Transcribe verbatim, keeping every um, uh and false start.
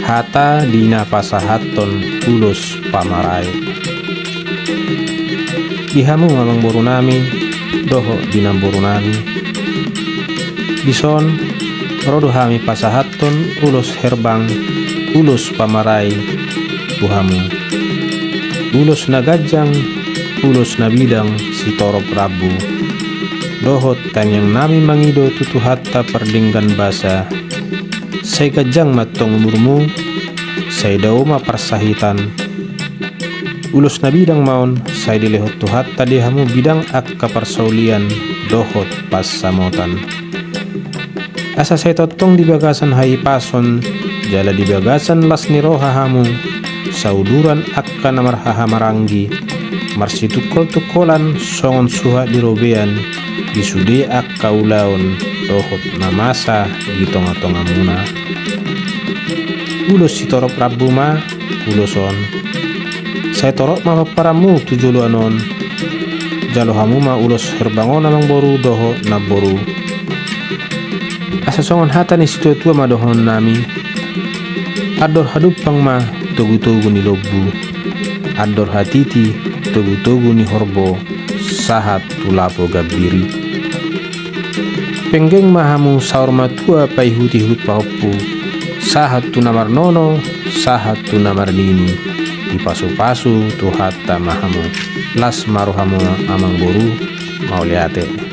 Hata di na pasahathon ulos pamarae. Di hamu amangborunami dohot di namborunami, dison ro do hami pasahathon ulos herbang, ulos pamarae tu hamu. Ulos na ganjang, ulos na bidang sitorop rambu. Dohot tangiangnami mangido tu Tuhanta pardenggan basa. Sai ganjang ma antong umurmu, sai dao ma parsahitan. Ulos na bidang ma on, sai dilehon Tuhanta di hamu bidang angka parsaulian dohot pansamotan. Asa sai tongtong di bagasan hahipason jala di bagasan las ni roha hamu, sauduran angka na marhahamaranggi, marsitungkoltungkolan songon suhat di robean di sude angka ulaon dohot na masa di tongatongamuna. Ulos sitorop rambu ma ulos on. Sai torop ma pomparanmu tu joloan on. Jalo hamu ma ulos herbang on amangboru dohot namboru. Asa songon hata ni situatua ma dohononnami: Andor hadumpang ma togutogu ni lombu, andor hatiti togutogu ni horbo, sahat tu lapo gambiri. Penggeng ma hamu saur matua paihutihut pahompu, sahat tu na marnono, sahat tu na marnini. Dipasupasu Tuhanta ma hamu. Las ma rohamu amangboru. Mauliate.